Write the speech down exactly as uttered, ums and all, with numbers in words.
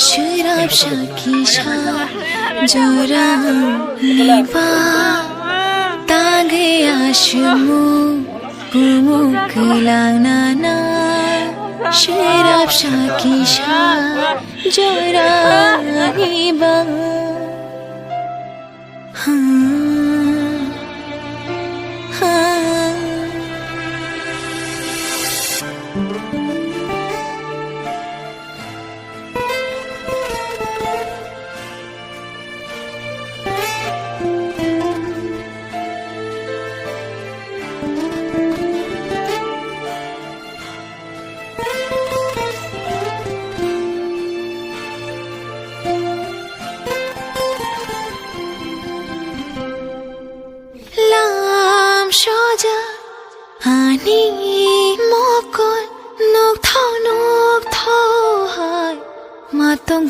Shirap shakisha jora niba tangya shimu kumu kilang nana. Shirap shakisha jora niba. Lam soja ani mokol nokthao nokthao hai matong